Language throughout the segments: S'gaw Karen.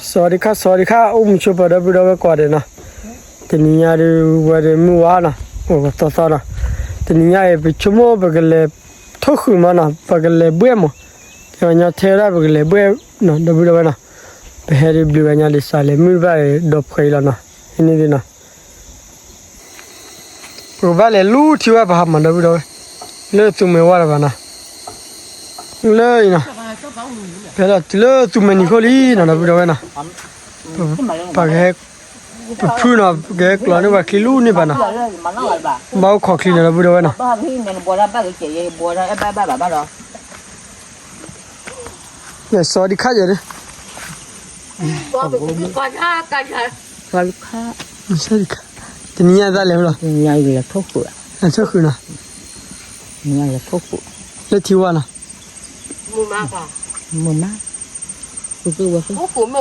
စဝၤဒံခါ စဝၤဒံခါ အိၣ်မုာ်ဆိပၢၤ ဒီပုၢ်ဒီဝဲၢ်ကိးဂၤဒဲးနီၤ, တနံၤညါဒုးဝဲဒၣ်မုၢ်ဝါနီၤ, အိၣ်သီသီနီၤ, တနံၤညါအံၤ ပဆိကမိၣ်ပကလဲၤထိၣ်ဃုာ်မးနီၤ, ပကလဲၤဘှဲၣ်မး, ကညီထဲဒၣ်ပကလဲၤဘှဲၣ်နီၤ ဒီပုၢ်ဒီဝဲၢ်နီၤ, ပဟဲဒုးဘျုးဝဲညါဒ်စးလဲၤမုၢ်ဘၣ်ဒီးဖှဲးအံၤလီၤနီၤ, ဟံးန့ၢ်ဒ်နီၤ ပကဘၣ်လဲၤလူထံဝဲပဟးမး ဒီပုၢ်ဒီဝဲၢ်, လၢသူမ့ၢ်ဝါတဘၣ်နီၤ, လၢအံၤနီၤ, ပဟဲဒီးတုၤလၢသူမ့ၢ်နံၤခိၣ်လံနီၤ ဒီပုၢ်ဒီဝဲၢ်နီၤ, ပကဟဲ, ပဖုနီၤ ပကဟဲကျီန့ၢ်ပှၤချံလူန့ၢ်ဘၣ်နီၤ, ဘၣ်အိၣ်ခိးချံနီၤ ဒီပုၢ်ဒီဝဲၢ်နီၤ စဝၤဒံခါယဲၢ်ဒုး, တနံၤညါသးလဲၤဝဲလီၤ, လဲၤထိၣ်ဃုာ်နီၤ, လၢထံဝါနီၤ, မုၢ်မး,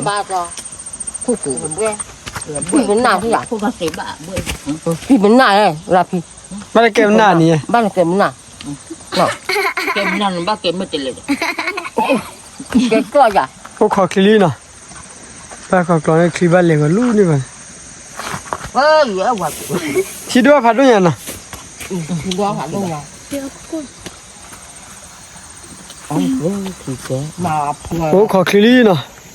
ပနၢ်, ပနၢ်, ဘၣ်တကဲမနၢ်န့ၣ်, ဘၣ်တကဲမနၢ်, အိၣ်ခိးချံလံနီၤ, ဘၣ်ခိးကျီန့ၣ်ချံဘၣ်လဲၤဂီၤလူန့ၢ်ဘၣ်န့ၣ်, ထံဒိၣ်ဖးဒိၣ်ညါနီၤ, အိၣ်ခိးချံလံနီၤ, ဘၣ်အိၣ်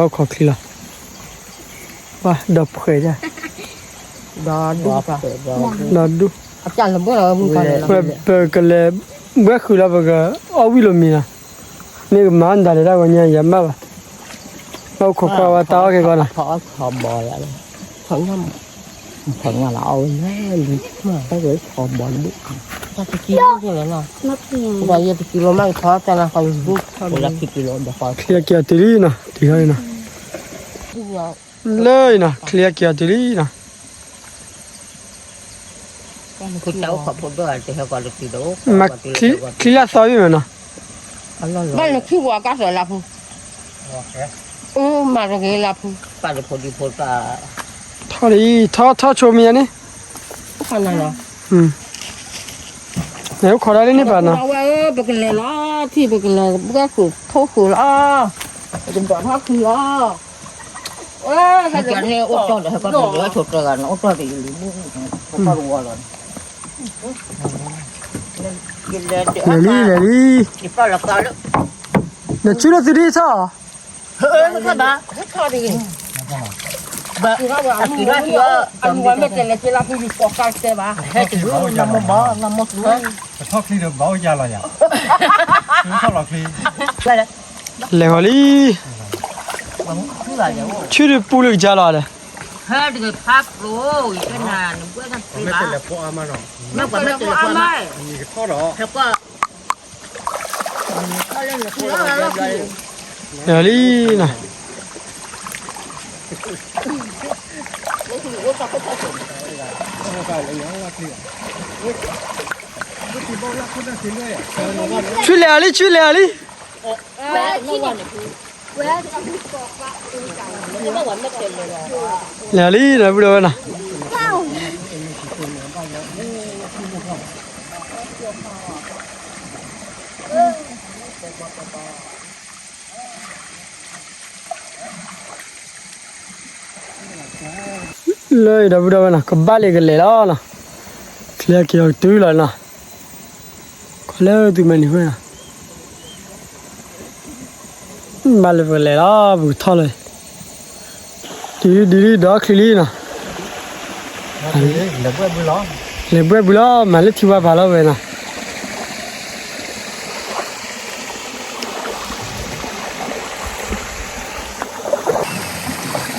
ခိးချံလီၤ, ဒီးဖှဲးဒၣ်, ဒီးဒူၣ်, ပကလဲၤဘှဲၣ်ဃုာ်လီၤ ပကအီၣ်ဝံၣ်လိာ်မံၤနီၤ, မ့ၢ်ကမၤအီၣ်နတၢ်လဲၤတၢ်ဂီၤညါယၤမးဘၣ်, ဘၣ်အိၣ်ခိးကွၢ်ဝဲတၢ်အီၣ်ကဲကီနီၤ ချံအက့ၤအီၤတုၤလံနီၤ, ချံအက့ၤအီၤတုၤလံနီၤ, လၢအံၤနီၤ ချံအက့ၤအီၤတုၤလံနီၤ, ချံလၢအသီဘၣ်မ့ၢ်နီၤ, ဘၣ်လၢခံပှၤကါသီလၢဖု, မၤတဂ့ၤလၢဖု, ထီၣ်လံ ထီၣ်ထီၣ်ဆိမ့ၢ်ယါန့ၣ်, အိၣ်ခိးဒၣ်လၢန့ၣ်ဘၣ်နီၤ, ဝဲပကလဲၤလီၤ ထံၣ်ပကလဲၤဘှဲၣ်ဃုာ်ထိၣ်ဃုာ်လီၤ, ပကဒိးထီၣ်ခုလီၤ, န့ၣ်အိၣ်တီၢ်ဒီးဟဲကီၢ်တဂၤန့ၣ် အိၣ်တီၢ်တဂၤလံ, လဲၤလံ လဲၤလံ, နဆူလၢသုဒ်ထီၣ်, ထီၣ်တဂ့ၤ, ပထီၣ်ချံဒီးဘၣ်အိၣ်ယၤလီၤယၤ, လဲၤဂီၤလံ, ဆူဒုးပူလၢကစၢ်လီၤဒီး, လဲၤလံနီၤ, ဆူလဲၤအီၤလံ ဆူလဲၤအီၤလံ, လဲၤလံဒီးပုၢ်ဒီဝဲၢ်နီၤ, လၢအံၤဒီးပုၢ်ဒီဝဲၢ်နီၤ ကဘၣ်လၢကလဲၤလီၤနီၤ, ချံအက့ၤအီၤတုၤလီၤနီၤ, ခီလၢသုမဲာ်နံၤဃိနီၤ, ဘၣ်လၢပကလဲၤလီၤ ပကထီၣ်လီၤ, ဒ်လံဒ်လံ ဒီးချံလံနီၤ, လဲၤဘှဲၣ်ဘုလီၤ မၤလၢထံဝါပာ်လီၤဝဲနီၤ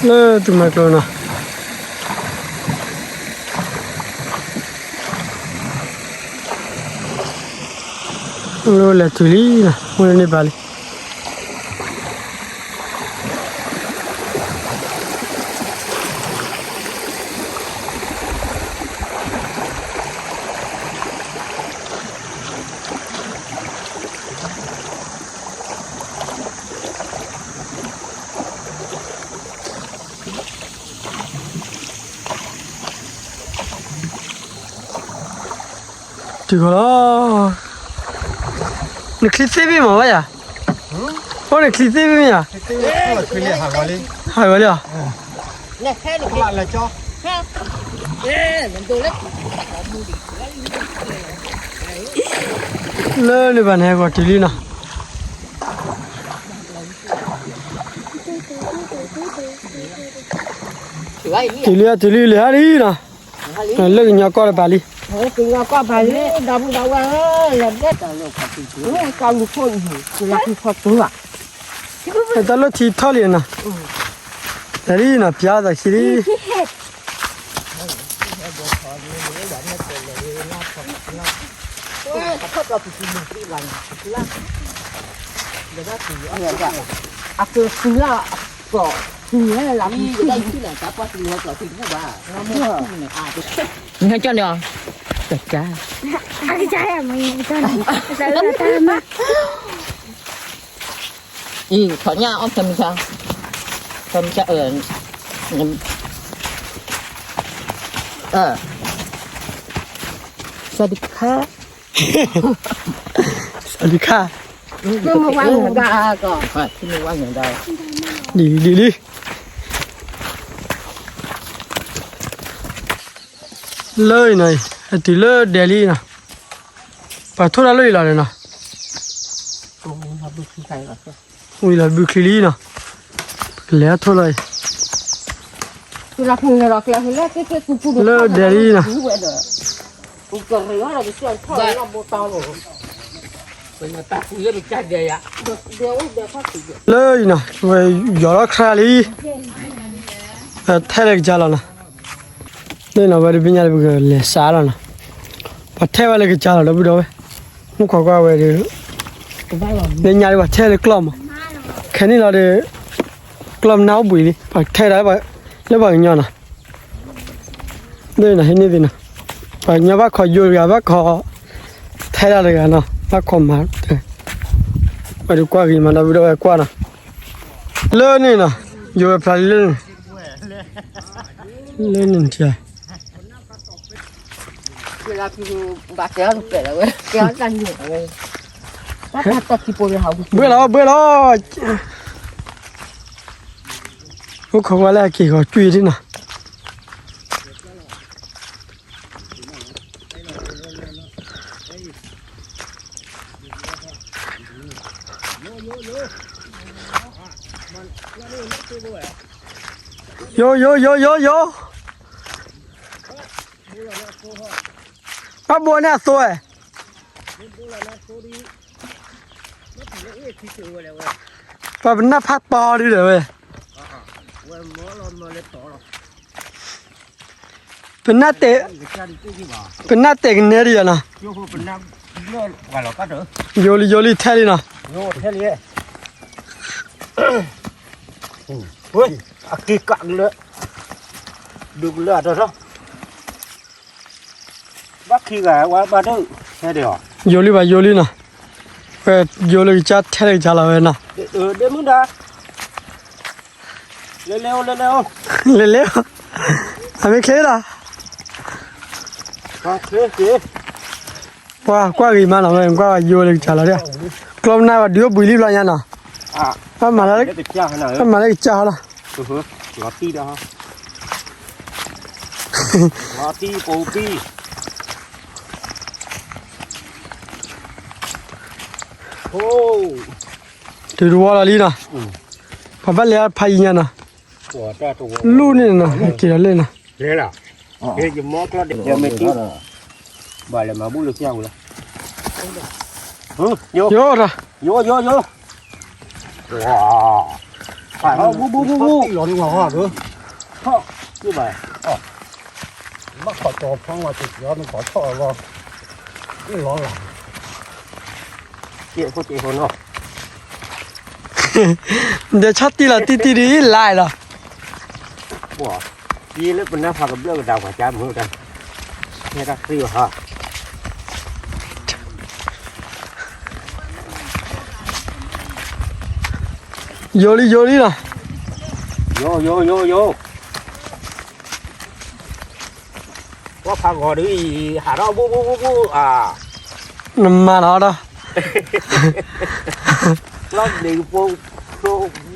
လၢသုမဲာ်ကျိနီၤ, လၢလဲၤတုၤလံနီၤ အိၣ်လၢန့ၣ်ပာ်လံ တုၤဃီလီၤ, နချံသ့ၣ်ဘ့ၣ်မးဘၣ်ယၤ, အိၣ်နချံသ့ၣ်ဘ့ၣ်မ့ၢ်ယၤ ဟးဂီၤလံဧါ, လၢန့ၣ်ဘၣ်န့ၣ် ဟဲဂီၤတုၤလံနီၤ, တုၤလံ တုၤလံ လၢဟါလံနီၤ, လၢကညီကီၢ်တပၤလံ, ကညီကီၢ်ပၤလံ, ဒီပုၢ်ဒီဝဲၢ်ဧၢ, လဲၤဘျဲၣ်တၢ်လၢခီၣ်ထံး, ကလူၤခိၣ်အံၤ, ကလၤကံခီတူၤဘၣ်, တၢ်လၢထံထီၣ်လံနီၤ, တၢ်လံနီၤ ပျါသးခံလံ. နဟဲကၠီန့ၣ်အီၤ, ကၠါ, အကစၢ်မ့ၢ်တၢ်မး, အံၤထီၣ်ညၣ်အီၣ်ဖဲမုၢ်ဆါ, ဖဲမုၢ်ဆါ, အၢ, အၢ, စၢဒုခါ, စၢဒုခါ, ဒ်ဒ်လံ. လၢအံၤနီၤ, အတုၤလၢဒဲလံနီၤ, ပှၤထိၣ်တၢ်လၢအံၤလီၤန့ၣ်နီၤ, ဝံၤလီၤဘုချံလံနီၤ, ပကလဲၤအထိၣ်လီၤအံၤ, လၢဒဲလံနီၤ, လၢအံၤနီၤ, ဝဲယီၤလီၤခရါလံ, ထဲလၢကစၢ်လီၤနီၤ. လၢနီၤ ဝဲတဘ့ၣ်ညါလၢပကလဲၤစးလီၤနီၤ, ပှၤထဲဝဲလၢကစၢ်လီၤ ဒီပုၢ်ဒီဝဲၢ်, မုၢ်ခိးကွၢ်ဝဲဒီး, လၢညါဒီးပှၤထဲလၢကျီၢ်မး, ခဲန့ၣ်လီၤဒီး, ကျီၢ်မနၢ်အိၣ်ဘှံးလံ ပှၤထဲဒၣ်, လၢပှၤကညီနီၤ, လၢနီၤ ဟဲန့ၣ်သ့ၣ်နီၤ, ပှၤကညီဘၣ်ခိးယိၤတဂၤ ဘၣ်ခိး, ထဲဒၣ်တဂၤနီၤ ဘၣ်ခိးမၤ, ဝဲဒုးကွၢ်ဂ့ၤမး ဒီပုၢ်ဒီဝဲၢ်ကွၢ်နီၤ, လၢန့ၣ်နီၤ, ယိၤဝဲဖျါလံလၢန့ၣ် လၢန့ၣ်ထံ, ဘှဲလီၤ ဘှဲလီၤ, အိၣ်ခိးကွၢ်လၢအက့ၤဂီၤကွံာ်ဒ်နီၤ. ယိယိယိယိယိ, ဘၣ်ဘိန့ၢ်အသိးဝဲ, ပှၤပနၢ်ဖးတီဒုဒီးဝဲ, ပနၢ်တဲာ်, ပနၢ်တဲာ်ကနဲဒ်ယၤနီၤ, ယိလံယိလံထဲလံနီၤ, အက့ၤကးကလၢာ်, ဒုးကလၢာ်အတီၢ်ထီၣ်, ဘၣ်ခံဂၤဝဲဘၣ်ဒၢ, ယိလံဘၣ်ယိလံနီၤ, ဝဲယိလၢကစၢ်ထဲလၢကစၢ်လီၤဝဲနီၤ, ဒ့မုၣ်ဒါ, လဲၤလဲၤအိၣ်လဲၤလဲၤအိၣ်, လဲၤလဲၤအိၣ်, အမ့ၢ်ချ့လီၤ, ပှၤကွၢ်ဂ့ၤမးနီၤ ဝဲကွၢ်ဝဲယိလၢကစၢ်လီၤဒၣ်, ကျီၢ်မနၢ်ဘၣ်ဒုးအိၣ်ဘှံးလံဘျီညါနီၤ, ဘၣ်မၤလၢ, ဘၣ်မၤလၢကစၢ်ဟီလီၤ, တုၤတဝီလီၤလံနီၤ, ပှၤဘၣ်လဲၤဖးယံၤညါနီၤ, လူၢ်န့ၣ်နီၤ က့ၤဒီးလဲၣ်နီၤ, ဘၣ်လဲၤမၤဘူၣ်လၢပျၢ်ဝဲလီၤ, ယိ, ယိ, ယိ, ယိ, ယိ, ဘူဘူဘူဘူ, ထီၣ်, ဘၣ်, ဘၣ်ခိးကၠီၤဖီဝဲတက့ၤအီၤ နကီးထီၣ်အလီၢ်, လီၤလၢ်, ကဲဖိကဲဖိနီၤ, ဒီးဆီၣ်တံၢ်လီၤတံၢ်တံၢ်ဒ်လၢ်လီၤ, ပှၤ, ယလၢပနၢ်ဖးကဘျၢၣ်ကဒါပှၤကါမုၢ်တၢ်, ဟဲတၢ်သ့ဘၣ်ဟါ ယိလံယိလံလီၤ, ယိယိယိယိ, ပှၤဖးဂီၤဒ်အံၤ ဟးထီၣ်ဘူဘူဘူဘူဧါ, နမၤလီၤဒီး, လီၤဘျ့ကပိာ်ကျိ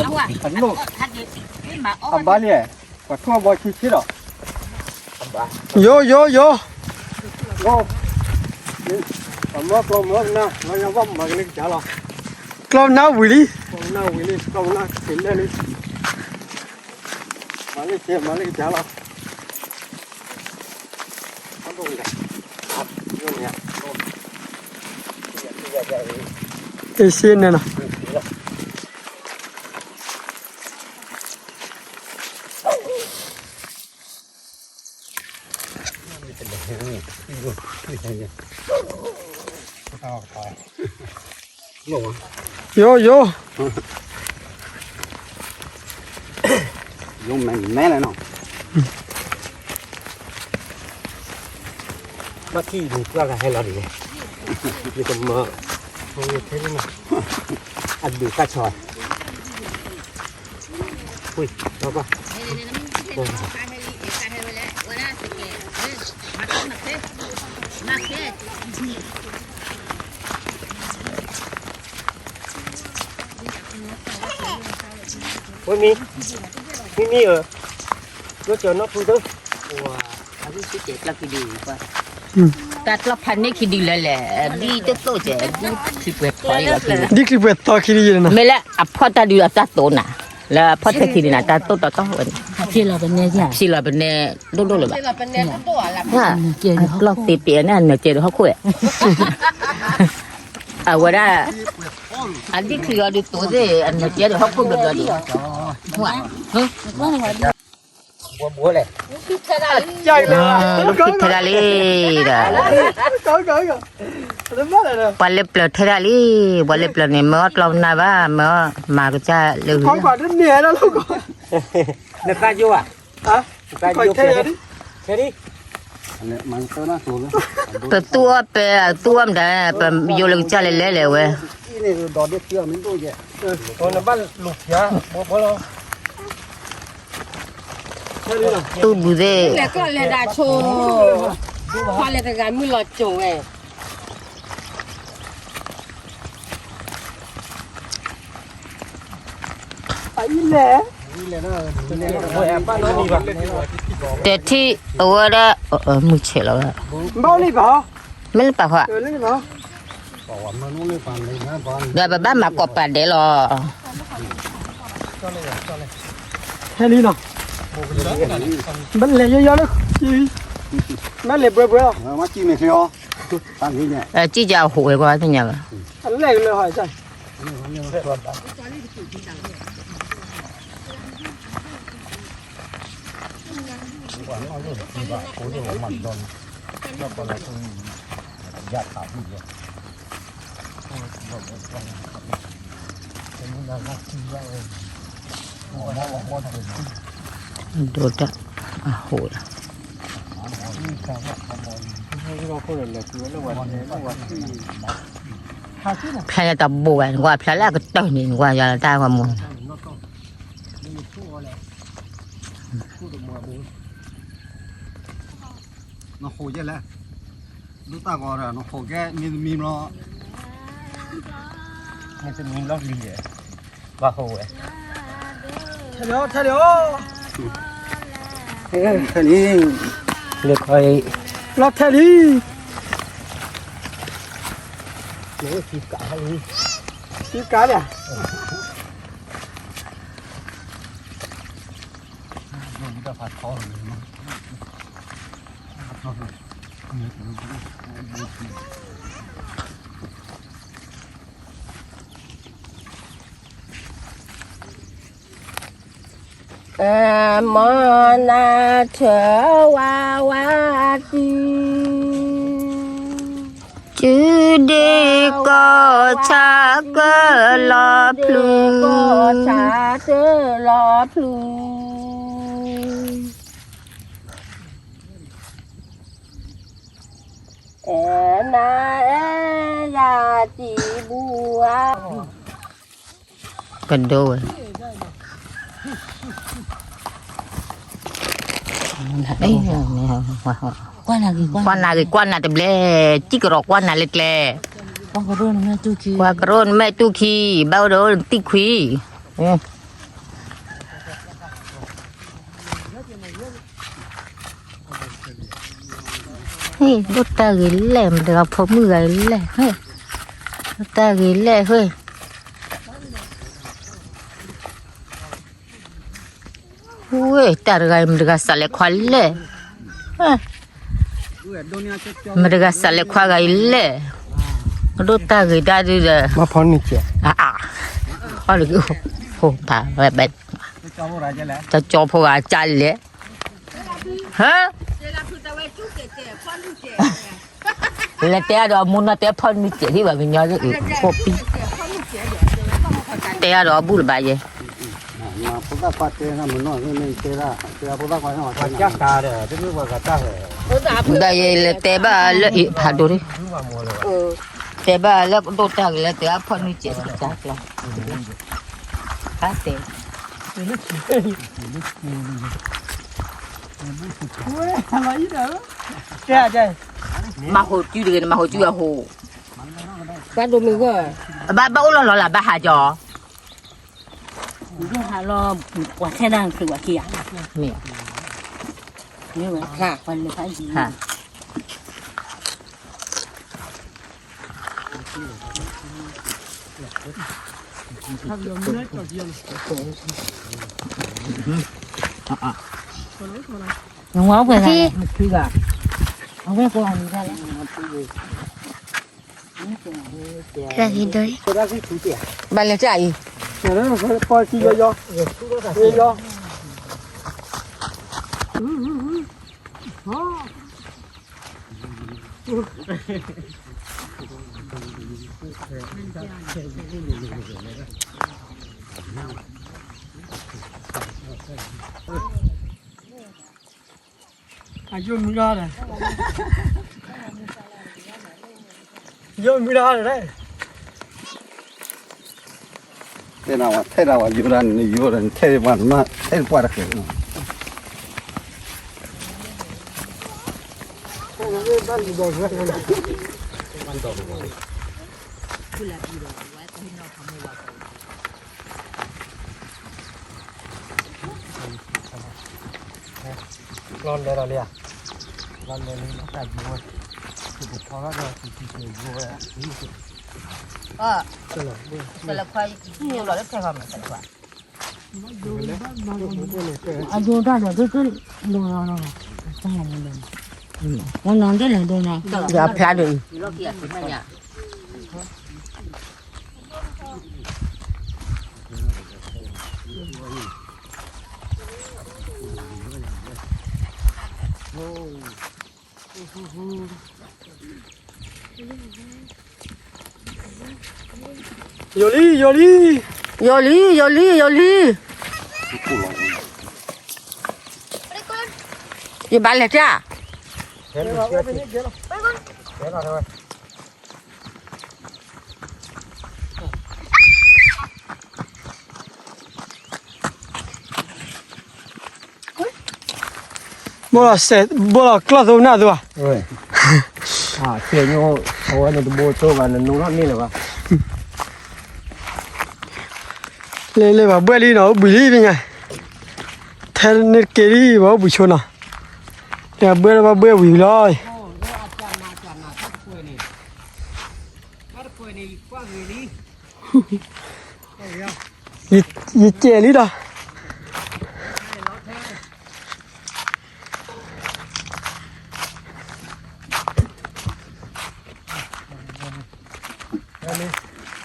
အဘါလံ, ပှၤထူၣ်အဘီဆံဆံဒီး, ယိယိယိ, ပမၢကျီမၢနၤ, လီၤယၤဘၣ်မၤကလၢကစၢ်လီၤ, ကျီနၢ်ဝံၤလံ, ကျီနၢ်ဝံၤလံ, ကျီနၢ်က့ၤလဲၣ်လံ, မၤလၢက့ၤ မၤလၢကစၢ်လီၤ. အ့ၣ် စ့န့ၣ်နီၤ, ယိယိ ယိမဲမဲလဲၣ်နီၤ ဘၣ်ထံၣ်မူၤပှၢ်ကဟဲလီၤဒ်လဲၣ် ယကမၤ ထဲန့ၣ် အဒုးကၢ်ဆီ ဝ့ၢ် ဘၣ်ဘၣ် ဝဲမံ မံမံဧၢ, ကျိၣ်စၢၤနီၢ်ဖုသၢ, တၢ်ကျီၢ်ဖးန့ၢ်ခံဒုလၢလဲၣ်, ဒ်တသိးကဲး ဒ်ချံပှဲၤသီလီၤခံ, ဒ်ချံပှဲၤသီခံဒုယဲၢ်န့ၣ်နီၤ, မ့ၢ်လၢအဖီၣ်တၢ်ဒုးအတၢ်တိၢ်နၤ, လၢအဖီၣ်ထဲခံဒုနၤ တၢ်တိၢ်တီတီဝဲန့ၣ်, ဖံလီၤပနဲဒိၣ်ဒိၣ်လၢၤဘၣ်, ကျီၢ်သ့ပ့ၤန့ၣ် အနၢၤကဲဒီးဟီၣ်ခိၣ်ဝဲ အဝဲဒၣ် အဒ်ချံအီၤဒုးတိၢ်သ့ၣ် အနၢၤကဲဒီးဟီၣ်ခိၣ်ဘျီဘျီဒံး, ဘိလဲၣ်, ဖံထဲဒၣ်လံဒီး, ပှၤလၢပျၢၤထဲဒၣ်လံ, ပှၤလၢပျၢၤထဲဒၣ်လံ, ပှၤလၢပျၢၤန့ၣ် မ့ၢ်အီၣ်ကျီၢ်နၢ်ဘၣ်, မ့ၢ်အီၣ်မၤကစၢ်လၢဂုၤ, နသးယိၣ်ဧါ, နသးယိၣ်ထဲဒၣ်လံ, ပသူၣ်အီၣ်ပဲ သူၣ်အီၣ်မတၤ ပယိၣ်လၢကစၢ်လဲၤလဲၤလဲၤဝဲ တူၢ်ဘုသ့ၣ်, လဲၤကျီၢ်လဲၤဒၣ်ဆိ, ပှၤလဲၤတဂၤမုၢ်လီၤစိၤဝဲ, တဲထံၣ်အဝဲဒၣ်, မုၢ်ဆဲးလီၤဝဲ, မ့ၢ်လၢပာ်ဖး, ဒီးပဘၣ်မၤကိးပာ်ဒဲးလီၤ. ဟဲလံနီၤ, ဘၣ်လဲၤယီယီလၢ, ဘၣ်လဲၤဘှဲဘှဲလီၤ, စံၣ်ကဟိးဝဲကွၢ်သ့ၣ်ညါဘၣ်, အလဲၤကလၢဟီၣ်, ဒိၣ်တၢ်အဟိၣ်လီၤ, ဖျါညါတဘိဘၣ်, နကွၢ်ဖျါလၢအကတၢၢ်န့ၣ် နကွၢ်ယၤတၢ်ဂီၤမူန့ၣ် နဃိးယဲလဲၣ်, ဒိၣ်တၢ်ဂီၤဒီး နဃိးကဲမ့ၢ်တမံၤဘျီ, မ့ၢ်တမံၤဘျီလံယဲ, ဘၣ်ဃိးဝဲ, ထဲလံ, ထဲလံ, လၢခီအံၤ, လီၤထဲလံ, ကးလံ, ကးလံ. မ်နၤထၢဝါဝါတုၤ, ကုဒ့ကီၢ်ဆၣ်ကၢၢ်လီၤဖျုး, ကီၢ်ဆၣ်ကၢၢ်လီၤဖျုး. အဲနၤအဲယၤတံၤဘူဧါ, ကဒိဝဲ, ကွၢ်နၤဂ့ၤ ကွၢ်နၤတဘျဲၣ်, စံၣ်ကရီးကွၢ်နၤလၢကျဲ, ကွၢ်ကရိနမဲာ်တူၢ်ခံ, ဘၣ်အိၣ်ဒီးအိၣ်နသံၣ်ခွံ. ဟ့ၣ် ဒိၣ်တၢ်ဂ့ၤလဲၣ် မတၤဂၤဖိမုၣ်ဂၤလဲၣ်, ဟ့ၣ် ဒိၣ်တၢ်ဂ့ၤလဲၣ် ဟ့ၣ်, ဝ့ၢ် တၢ်တဂၤအံၤ မတၤဂၤစးလဲၤခွါလဲၣ်, မတၤဂၤစးလဲၤခွါဂၤအံၤလဲၣ်, ဒိၣ်တၢ်ဂ့ၤဒၣ်ဒုဒီး မ့ၢ်ဖီန့ၢ်ကဲး, အါအါ, ဖီန့ၢ်ကဲး, ဖိဖးဝဲဘဲ, တကၠီဖိဂၤကၢ်လဲၣ်, ဟၢ လဲၤတဲအါဒီးအမိၢ်နီၢ်တဲဖီၣ်နုၢ်စဲးဒံးဘၣ် ကညီဖိပံၣ်, တဲအါဒီးအဘူၣ်လၢၤဘၣ်ယဲ, ဖိသၣ်ခွါတဲနမ့ၢ်နီၢ်မ့ၢ်တဲဒၣ်, တဲဖိသၣ်ခွါန့ၣ်, ဘၣ်ယဲလဲၤတဲဘၣ်လၢအံၤဖးဒိၣ်, တဲဘၣ်လၢဒိၣ်တၢ်ဂ့ၤလၢတဲအါဖီၣ်နုၢ်စဲးတကါကျါ, တဲ မၤဟိးစုတဂ့ၤန့ၣ် မၤဟိးစုအဟိး, ဘၣ်ဒိမုၢ်ဂီၢ်, ဘၣ်ဘၣ်အိၣ်လီၤလီၤလၢဘၣ်ဟးကီ, ဟးလီၤ, ပှၤထဲဒၣ်ချ့ဝဲခံဂၤ, မ့ၢ်, မ့ၢ်ဝဲ, နဝဲပှဲၤဂၤ, အဝဲကိးဂၤန့ၣ်ဒၣ်လဲၣ်, ဘၣ်လဲၤတၢ်အံၤ, အယိၣ်မုၢ်လီၤ, ယိၣ်မုၢ်လီၤ, တဲနၤဝဲထဲဒၣ်ဝဲယိၣ်ဒၣ်န့ၣ် ယိၣ်ဒၣ်န့ၣ်ထဲပှၤတနၢ်ထဲပှၤတဃဲၤ, လီၤလဲၤဒီးလံဧါ, လီၤလဲၤလံလီၤတၢ်ယိဝဲ, ကထီထီၣ်ဒီးကထံကယိဝဲ, ဆဲးလီၤခွါ, လီၤလၢထဲဃီမး, အဒိတၢ်ဒီးဒိၣ်ဒိၣ်, လီၤလီၤလီၤ, ဝဲနီၤဒိၣ်လဲၤဒိၣ်နီၤ, ဖျါဒိၣ်အံၤ ယိၤလံ ယိၤလံ, ယိၤလံ ယိၤလံ ယိၤလံ, ယဘၣ်လဲၤတၢ်, ဘိလီၤစဲး ဘိလီၤကျီၢ်သိနၢ်သိဘၣ်, အဝဲန့ၣ်တဘိသိဘၣ် နနူထီၣ်န့ၢ်လၢၤဘၣ်, လဲၤလဲၤဘၣ်ဘှဲၣ်လံနီၤ အိၣ်ဘှံးလံပညါ, ထဲန့ၣ်တက့ၢ်လံ ဘၣ်အိၣ်ဘှံးဆိနီၤ, တဲဘှဲၣ်လၢဘၣ်ဘှဲၣ်ဝံၤလီၤ. ယကဲလံဒီး အိၣ်ဘှံးလံ, ပှၤအိၣ်ဘှံးလီၤအံၤ, လၢပက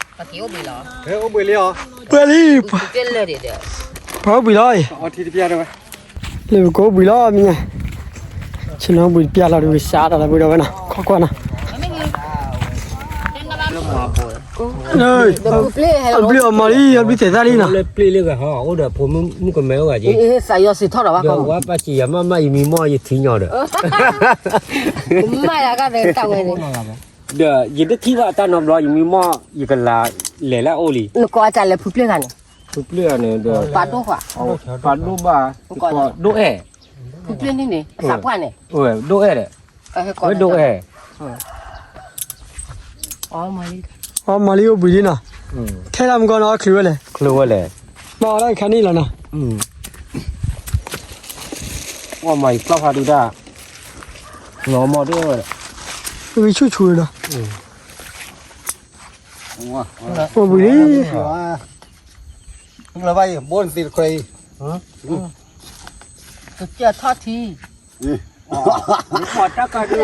အိၣ်ဘှံးလီၤမ့ၢ်ညါ, ဆ့ၣ်နီၤအိၣ်ဘှံးတပျၢ်လီၤဒီး ကစးတၢ်လၢပှဲၤဒီးဝဲနီၤ ခီကွၢ်နီၤ. အဘျုးအမၤလံ အဘျုးသဲးသၣ်လံနီၤ, လၢပျ့ၢ်လၢဂၤဟီ အိၣ်ဒီးဖိမုၣ်ကမဲအိၣ်ဂၤက့, သးယီၤစံးထီၣ်ဒီးဘၣ်ခီ, ဝဲပၢ်စံးယၤမးမး ယမံမီၢ်ယထံၣ်ညီဒီး, မၤယၤကဒီးတၢ်ဝဲန့ၣ်, ဒီးယတထံၣ်ဘၣ်တၢ်နီတဘျီ ယမံမီၢ် ယကလၤလဲၤလၢအအိၣ်လံ, နကိးအတၢ်လဲၤဖုပျ့ၢ်ဂၤန့ၣ်, ဖုပျ့ၢ်ဂၤန့ၣ်ဒီး ပာ်ဒိၣ်ဃာ်, ပာ်ဒိၣ်ဘၣ်, ဒိၣ်အဲၣ်, ဖုပျ့ၢ်န့ၣ်န့ၣ် အသးပှၢ်န့ၣ်, ဒိၣ်အဲၣ်ဒီး, ဝဲဒိၣ်အဲၣ်, အီမၤလံအိၣ်ဘှံးလံနီၤ, ထဲလၢမကီနီၤ ချုးဝဲလဲၣ်, ချုးဝဲလဲၣ်, မၤအီၤဒၣ်ခါန့ၣ်လီၤနီၤ, အီမၤယကျီၢ်ဖးဒုဒၣ်, လီၤမီၢ်ဒၣ်, ဝံဆူၣ်ဆူၣ်နီၤ, အိၣ်ဘှံးလံ, ဘိနသ့တခွဲအံၤ, ကစၢၢ်ထီၣ်ထံ, တၢ်ကါဒု,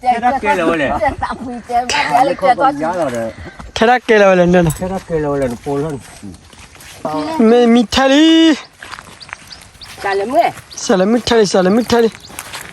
ထဲတၢ်ကဲလၢၤဝဲလဲၣ်, ထဲတၢ်ကဲလၢၤဝဲလဲၣ်, ထဲတၢ်ကဲလၢၤဝဲလဲၣ် နပိာ်လီၤန့ၣ်, မ့ၢ်မံထဲလံ, စးလဲၤမုၢ်ထဲလံ စးလဲၤမုၢ်ထဲလံ,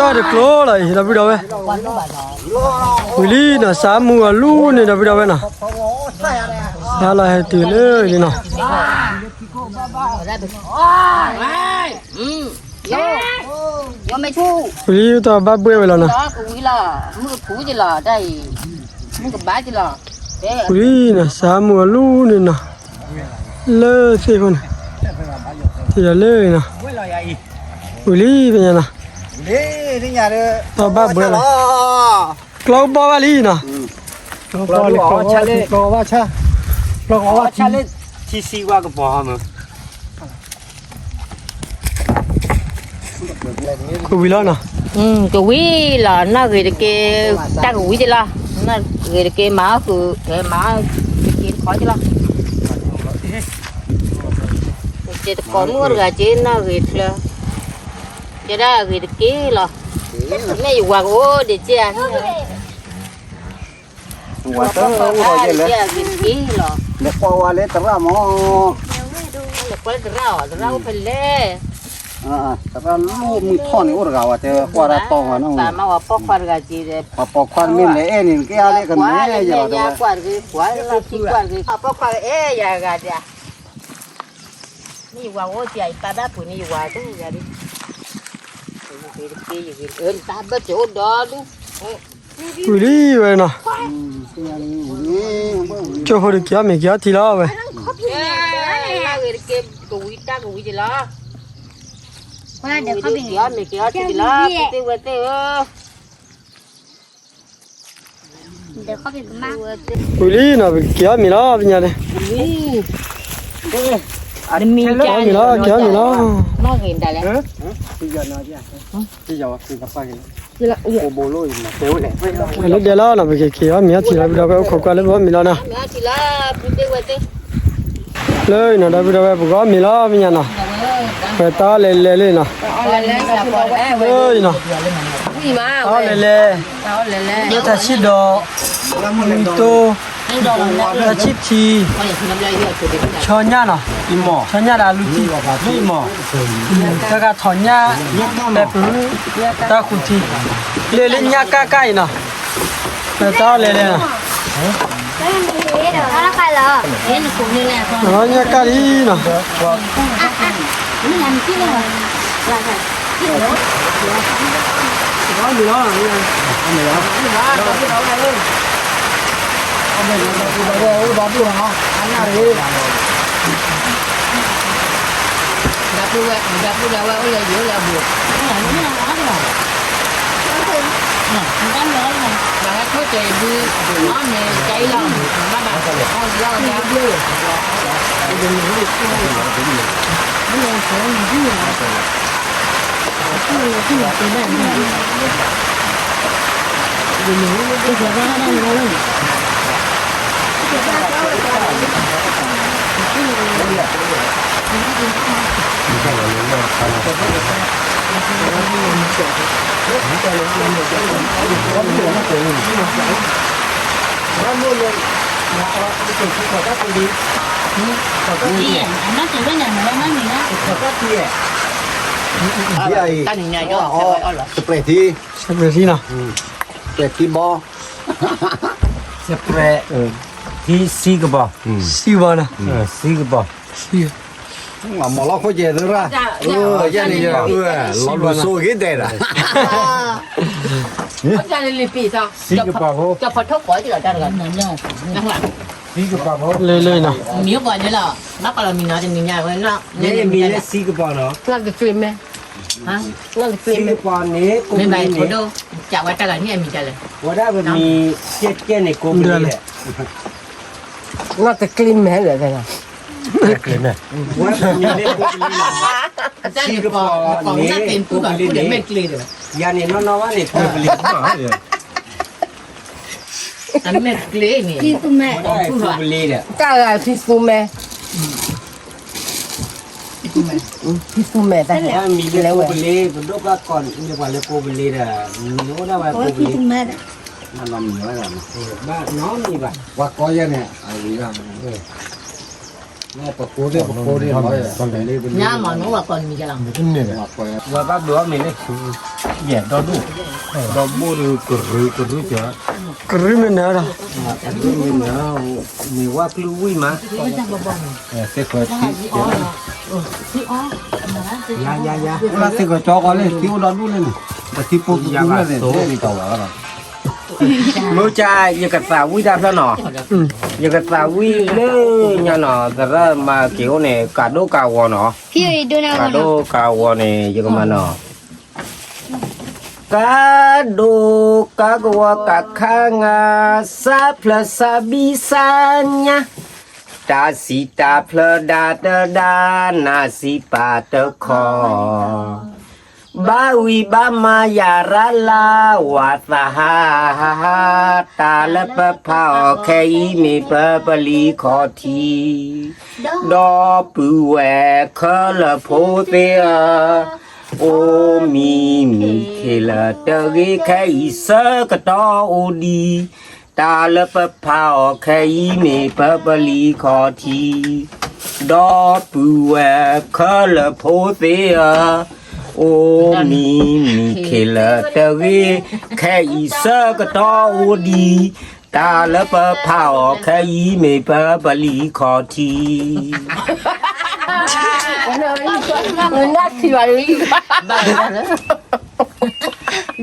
တၢ်တကျိၤလီၤအံၤ ဒီပုၢ်ဒီဝဲၢ်, ဝံၤလံနီၤ စးမူအလူန့ၣ် ဒီပုၢ်ဒီဝဲၢ်နီၤ, စးလီၤဟဲတုၤလၢလံနီၤ, ဝံၤလံတၢ်ဘၣ်ဘှဲဝဲလီၤနီၤ, ဝံၤလံနီၤ စးမူအလူန့ၣ်နီၤ, လၢသ့ၣ်ဖိန့ၣ်, ထံၣ်ဒီးလၢနီၤ, ဝံၤလံဖဲညါနီၤ, တၢ်ဘၣ်ဘှဲလီၤ, ကျီကဘီဘၣ်လံနီၤ, ကျီကဘီလံ, ကျီကဘီဆါ, ကျီကဘီဆါလၢ ထံဆံဝါကပီၤဟီမး ကဝံၤလီၤနီၤ, ကဝံၤလီၤ နီၢ်ဂ့ၤတက့ၢ်, တၢ်ကဝံၤက့ၤလီၤ, နီၢ်ဂ့ၤတက့ၢ် မၤအီၣ်ဃုာ် မၤအီၣ်က့ၤတခီက့ၤလီၤ, က့ၤတကိးမုၢ်အိၣ်တဂၤက့ၤ နီၢ်ဂ့ၤချၢ, ကဲဒၣ်ဂ့ၤတက့ၢ်လီၤ, မ့ၢ်ယဝၤကအိၣ်ဒံးက့ၢ်ဧါ ဝၤတအိၣ်ဒီးယဲလဲၣ်, လဲၤကွၢ်ဝဲလၢသရၣ်မး, လဲၤကွၢ်လၢသရၣ်အီၤ သရၣ်အိၣ်ဖဲလဲၣ်, သရၣ်လၢမုၢ်ထီၣ်န့ၣ်အိၣ်တဂၤဝဲ တဲကွၢ်တၢ်တီဝဲနီၤ, ပှၤပိာ်ခွါတဂၤက့ၤဒီး, ပှၤပိာ်ခွါမ့ၢ်လဲၤအဲၣ်န့ၣ် ကဲအါလၢကနဲယဲလီၤ, ကွၢ်တဂ့ၤ ကွၢ်လၢထံကွၢ်တဂ့ၤ ပှၤပိာ်ခွါအဲၣ်ယၤဂၤဒၣ် မ့ၢ်ယဝၤအိၣ်က့ၤ ယပာ်ဘၣ်ပှ့ၤန့ၣ် ယဝၤတဂၤဒၣ်, တၢ်ဘၢၣ်စၢၤအိၣ်ဒီဒူၣ်, ဝံၤလံဝဲနီၤ, ကၠိဖိတက့ၤအီၣ်မ့ၤက့ၤအီထံလီၤဝဲ, ကဝံၤတၢ်ကဝံၤက့ၤလီၤ, က့ၤအီၣ်မ့ၤက့ၤအီထံလီၤ သ့ၣ်ဝဲသ့ၣ်ဧၢ ဝံၤလံနီၤ ပက့ၤအီၣ်မ့ၤလီၤ ပညါန့ၣ်, က့ၤအီၣ်မ့ၤလီၤ က့ၤအီၣ်မ့ၤလီၤ, လၢဒဲလီၤနီၤ ပက့ၤက့ၤအီၣ်မ့ၤအီထံလီၤ ဒီပုၢ်ဒီဝဲၢ်အိၣ်ခိးကွၢ်လၢပအီၣ်မ့ၤလီၤနီၤ, လၢနီၤ ဒီပုၢ်ဒီဝဲၢ် ပကအီၣ်မ့ၤလီၤ ပညါနီၤ, ပတၢ်အီၣ်လဲၤလဲၤလံနီၤ, လၢနီၤ, တၢ်အီၣ်လဲၤလဲၤ, လၢတၢ်ဆံၣ်ဒီး, မုၢ်တိၢ်, တၢ်ဆံၣ်ထံ, ဆီညၣ်နီၤ, ဆီညၣ်ဒီးအလူထံ, တၢ်ဂၤထီၣ်ညၣ်, ပဲပူၤ, တၢ်ဃုထံ, လၢလၢညၣ်ကၣ်ကၣ်အံၤနီၤ, ပတၢ်အီၣ်လဲၤလဲၤနီၤ, ညၣ်ကၣ်လံနီၤ, အမ့ၢ်တဲဝဲန့ၣ် မ့ၢ်ဝဲမ့ၢ်န့ၣ်, တပျဲၢ်ထံ, တပျဲၢ်ထံနီၤ, တပျဲၢ်ထံဘီ, တပျဲၢ်ထံဆံကပီၤ, ဆံကပီၤနီၤ, ဆံကပီၤ, မၤလီၤခိၣ်ကဲသရၣ်, ယဲန့ၣ် လီၤလူၤစိဂ့ၤဒဲးဒၣ်, ဆံကပီၤဖိ, ဆံကပီၤဖိ, လၢလၢနီၤ, မံၤပှၤန့ၣ်လီၤ, ဘၣ်ကီးလီၤမံၤနီၤ တနံၤညါဝဲနီၤ, မ့ၢ်မံၤလၢဆံကပီၤနီၤ, ဆံကပီၤန့ၣ် ကိးပလ့န့ၣ်, ဝဲဒၣ်ပမံၤကဲကဲန့ၣ် ကိးပလ့ဒီး နီၢ်တကျ့မဲာ်လဲၣ်, ဝဲပမံၤန့ၣ်ကိးပလ့လီၤ, ဆံကပီၤန့ၣ် ကိးပလ့န့ၣ်, ယၤန့ၣ်နီၢ်နီၢ်ဘၣ်န့ၣ် ကိးပလ့, အမဲာ်ကျ့န့ၣ်, ကိးပလ့ဒီး, တၢ်ဂၤဖံသူမဲာ် ဖံသူမဲာ်တၢ်, မံၤလၢကိးပလ့, ပဒိၣ်ဘၣ်ကီးန့ၢ်ပှၤလၢကိးပလ့ဒီး, မံၤအိၣ်ဒၣ်ဝဲကိးပလ့, မံၤဝဲဒၣ်, ဘၣ်နီတမံၤဘၣ်, ပှၤကိးယဲန့ၣ်, ပကိးဒၣ်ပကိးဒၣ်လီၤ, ညါမ့ၢ်နအိၣ်ပှၤကိးနမံၤကလီၤ, ဝဲဘၣ်ဘျုးအီၣ်မ့ၤန့ၣ်, ယဲၢ်ဒီဒူၣ်, ဒီဘိၣ်ဒီးကရူၢ်ကရူၢ်က, ကရူၢ်မ့ၢ်နၤဒီး, မ့ၢ်ဝဲကျုဝံၣ်မး, သ့ၣ်ဃၢၤထံ, ယယယ, သ့ၣ်ဃၢၤကၠီကီးလၢထံအိၣ်ဒီဒူၣ်လၢန့ၣ်, ပထံဖိကီၢ်ဖိလၢန့ၣ်, မ့ၢ်ကယကသးဝံၣ်တၢ်ဖျၢၣ်နီၤ, ယကသးဝံၣ်လၢညါနီၤ, သရၣ်မၤက့ၤအိၣ်န့ၣ် ကးဒိၣ်ကးဂီၤနီၤ, ကးဒိၣ်ကးဂီၤန့ၣ် ယကမၤနီၤ, ကးဒိၣ်ကးဂီၤကးခါငါ, စးဖျၢၣ်စးဘံစးညါ, တၢ်စံးတၢ်ဖျၢၣ်ဒၣ်တဒါ, နၢ်စံးပာ်တခီ, ဘၣ်ဝံၤဘၣ်မၤယၤရၤလၢ်, ဝၤသးဟး, တၢ်လၢပဖးအီၤခဲအံၤမ့ၢ်ပပလံၤခီၣ်ထံး, ဒီပုၢ်ဝဲၢ်ခဲလၢာ်ဖိသ့ၣ်ဧၢ, အိၣ်မံၤမံၤခ့လၢာ်တဂ့ၤ, ခဲအံၤဆၢကတီၢ်အိၣ်ဒံး, တၢ်လၢပဖးအီၤခဲအံၤမ့ၢ်ပပလံၤခီၣ်ထံး, ဒီပုၢ်ဝဲၢ်ခဲလၢာ်ဖိသ့ၣ်ဧၢ, အိၣ်မံၤမံၤခ့လၢာ်တဂ့ၤ, ခဲအံၤဆၢကတီၢ်အိၣ်ဒံး, တၢ်လၢပဖးအီၤခဲအံၤမ့ၢ်ပပလံၤခီၣ်ထံး.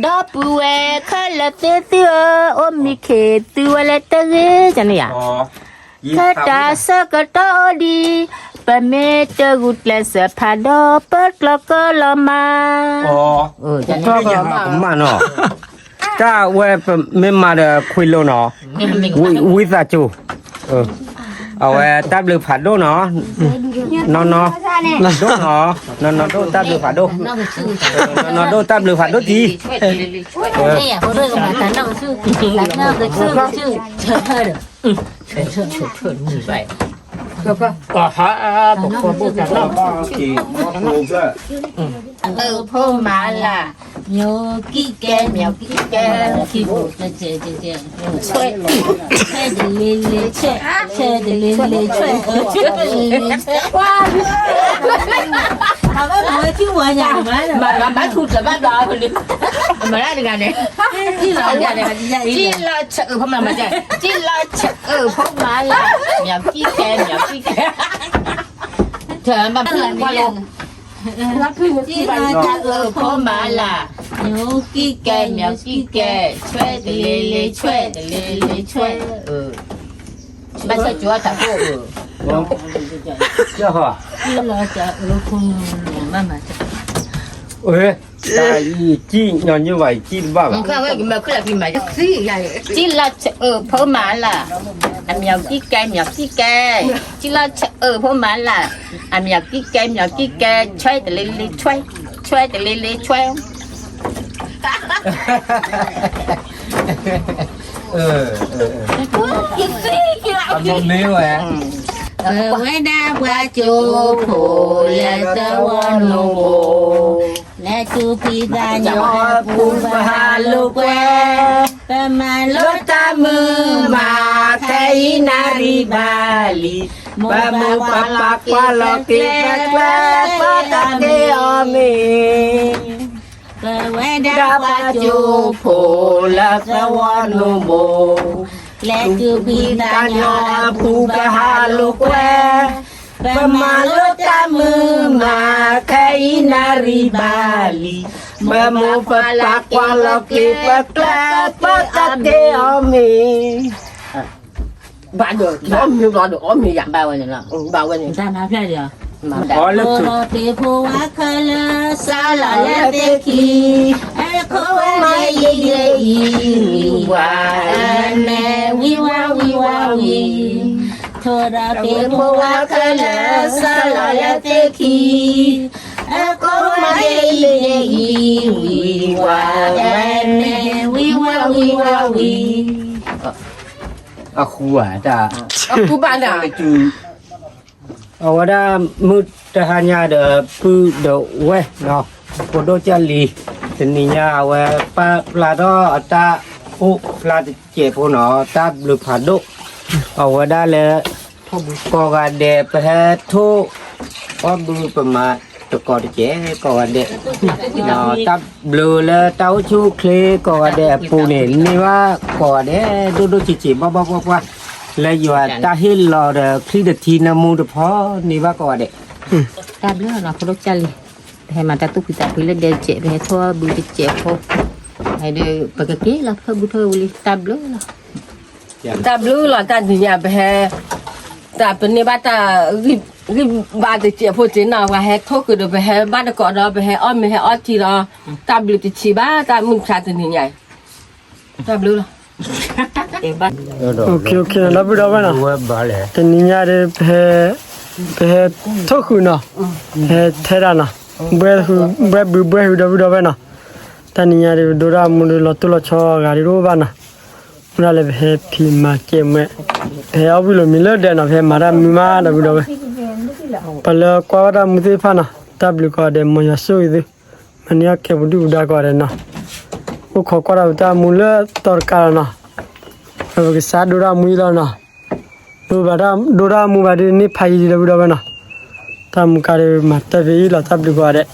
ဒီပုၢ်ဝဲၢ်ခဲလၢာ်သ့ၣ်သုဧၢ, အိၣ်မံၤခ့သုဝဲလၢတဂ့ၤန့ၣ်ဧါ, ခဲတၢ်ဆၢကတီၢ်အိၣ်ဒံး, ပမ့ၢ်တဂုာ်ကျဲးစၢးဖးဒီး ပကျီၢ်ကလီၤမး, ပကျီၢ်ကလီၤမးနီၤ, တၢ်ဝဲပမ့ၢ်မၤဒီးခွံလိၤနီၤ, ဝံသးစူၤ, အဝဲတၢ်ဘျုးဖးဒိၣ်နီၤ, နီၢ်နီၢ်, ဒိၣ်နီၤ, နီၢ်နီၢ်ဒိၣ်တၢ်ဘျုးဖးဒိၣ်, နီၢ်နီၢ်ဒိၣ်တၢ်ဘျုးဖးဒိၣ်တံၢ်. အၢ ဖိမၤလၢ်, မျိုးကံၢ်ကဲ, မျိုးကံၢ်ကဲ, ဆွဲ, ဆွဲတလ့လ့ဆွဲ, ဆွဲတလ့လ့ဆွဲ, ဆွဲတလ့လ့ဆွဲ, မၤလၢ်တဂၤန့ၣ်, ကံၢ်လီၤဆၢအၢ ဖိမၤလၢ်, ကံၢ်လီၤဆၢအၢ ဖိမၤလၢ်, မျိုးကံၢ်ကဲ, မျိုးကံၢ်ကဲ, ဆွဲတလ့လ့ဆွဲ, ဆွဲတလ့လ့ဆွဲ, ဘၣ်ဆၢကတီၢ်တၢ်ဖိ, ကံၢ်လီၤဆၢအၢ ဖိမၤလၢ်, တၢ်အံၤကံၢ်ညီနုၢ်ဘၣ်အံၤကံၢ်တဘၣ်ဘၣ်, ကံၢ်လီၤဆၢအၢ ဖိမၤလၢ်, အမျိုးကံၢ်ကဲ, မျိုးကံၢ်ကဲ, ကံၢ်လီၤဆၢအၢ ဖိမၤလၢ်, အမျိုးကံၢ်ကဲ, မျိုးကံၢ်ကဲ, ဆွဲတလ့လ့ဆွဲ, ဆွဲတလ့လ့ဆွဲ, အမ့ၢ်ဝဲ, ပဝဲဒၣ်ပှၤကၠိဖိလၢသဝီနိဘိ, လၢသူၣ်ဖှံသးညီအပူၤပဟးလိာ်ကွဲ, ပမၤလိတၢ်မုာ်မး ခဲအံၤနၣ်ရံၣ်ဘၣ်လံ, ပမိၢ်ပပၢ်ကွၢ်လီၤက့ၤပကျဲ ပတၢ်က့ၤအီၤမ့ၢ် ပဝဲဒၣ်ပှၤကၠိဖိလၢသဝီနိဘိ, လၢသူၣ်ဖှံသးညီအပူၤပဟးလိာ်ကွဲ, ပမၤလိတၢ်မုာ်မး ခဲအံၤနၣ်ရံၣ်ဘၣ်လံ, ပမိၢ်ပပၢ်ကွၢ်လီၤက့ၤပကျဲ ပတၢ်က့ၤအီၤမ့ၢ် ဘၣ်ဒီး အီၣ်မ့ၤဘျီဒီး အီၣ်မ့ၤယၤ ဘၣ်ဝဲန့ၣ်လီၤ, ဘၣ်ဝဲန့ၣ်, တၢ်မၤဖျါဒီး, ဖိဒီးပ့ၤဖိဝါခဲလၢာ် စးလီၤလၢသ့ၣ်ခံ, အခိၣ်ဝဲဒဲအံၤဒဲအံၤ, ဝံၤဝါ, အမဲာ်ဝံၤဝါဝံၤဝါဝံၤ, ဖိဒီးပ့ၤဖိဝါခဲလၢာ် စးလီၤလၢသ့ၣ်ခံ, အခိၣ်ဝဲဒဲအံၤဒဲအံၤ, ဝံၤဝါ, အမဲာ်ဝံၤဝါဝံၤဝါဝံၤ အဃူဘၣ်တၢ်, အဃူဘၣ်တၢ်, အဝဲဒၣ်မုၢ်တဟါညါဒီး ပုၢ်ဒီးဝဲၢ်နီၤ, ဖိဒိၣ်ကၢ်လံၤ, တနံၤညါအဝဲပာ်ဖျါထီၣ်အတၢ်အိၣ်ဖျါတစဲးဖိနီၤ, တၢ်ဘျုးဖးဒိၣ်, အဝဲဒၣ်လၢ ကိးဂၤဒဲး ပဟဲထိၣ်အီၣ်ဘုပမၤတကိးတစဲး ကိးဂၤဒဲး, တၢ်ဘျုးလၢတၢ်အိၣ်ဆူၣ်အိၣ်ချ့ကိးဂၤဒဲးအပူၤန့ၣ် န့ၢ်ဘၣ်ကိးဂၤဒဲး ဒိၣ်ဒိၣ်ဆံးဆံး ဘၣ်ဘၣ်ပှၢ်ပှၢ်, လၢယွၤတၢ်ဟ့ၣ်လီၤဒီး ချံတထံနၢမူတဖီ န့ၢ်ဘၣ်ကိးဂၤဒဲး, တၢ်ဘျုးနီၤ ဖိဒိၣ်ကၢ်လံၤ, ပဟဲမၤတၢ်သူၣ်ဖှံသးညီလၢဒဲတစဲး ပဟဲထိၣ်အီၣ်ဘုတစဲးဖိ, ဒီးပကက့ၤလီၤ ဖၢၣ်ဘုထၢၣ်ဝံၤလံ တၢ်ဘျုးလီၤ. တၢ်ဘျုးလီၤ တၢ်နံၤညါပဟဲ, တၢ်ပန့ၢ်ဘၣ်တၢ်ဂံၢ်ဘါတစဲးဖိစ့ၢ်နီၤ ပှၤဟဲထိၣ်ဃုာ်ဒီး ပဟဲဘၣ်တကိးဒီး ပဟဲအီၣ်မ့ၤဟဲအီထံလီၤ, တၢ်ဘျုးတဆံးဘၣ် တၢ်မုၢ်မဆါတနံၤညါအံၤ, တၢ်ဘျုးလီၤ. ဒီပုၢ်ဒီဝဲၢ်နီၤ, တနံၤညါဒီး ပဟဲထိၣ်ဃုာ်နီၤ, ပဟဲထဲဒၣ်နီၤ, ဘှဲဘုဘှဲဟု ဒီပုၢ်ဒီဝဲၢ်နီၤ, တနံၤညါဒီး ပဒိၣ်တၢ်မူဒီး လီၤတိၢ်လီၤဆီအဂၤဒီးတအိၣ်ဘၣ်နီၤ, မ့ၢ်ဒၣ်လၢပဟဲဖံးမၤစဲးမး, ပဟဲအီၣ်ဘုလိာ်မံၤလၢဒဲနီၤ, ပဟဲမၤတၢ်မုာ်မး ဒီပုၢ်ဒီဝဲၢ်, ပှၤလၢကွၢ်ဘၣ်တၢ်မူသ့ၣ်တဖၣ်နီၤ, တၢ်ဘျုးကိးဂၤဒဲး မ်ယွၤဆိၣ်ဂ့ၤသု, မၤန့ၢ်အီၣ်ကဲပဒုၣ်ပဒါကိးဂၤဒဲးနီၤ, အိၣ်ခိးကွၢ်တၢ်ပတၢ်မူလၢတီၤတကးလီၤနီၤ, ပကစၢ်ဒိၣ်တၢ်မူအံၤလီၤနီၤ, ဒိၣ်ဘၣ်တၢ်ဒိၣ်တၢ်မူဘၣ်ဒ်န့ၣ်ဖးယံၤ ဒီပုၢ်ဒီဝဲၢ်နီၤ, တၢ်မူကါဒီးမၤတၢ်ဖဲအံၤလီၤ တၢ်ဘျုးကိးဂၤဒဲး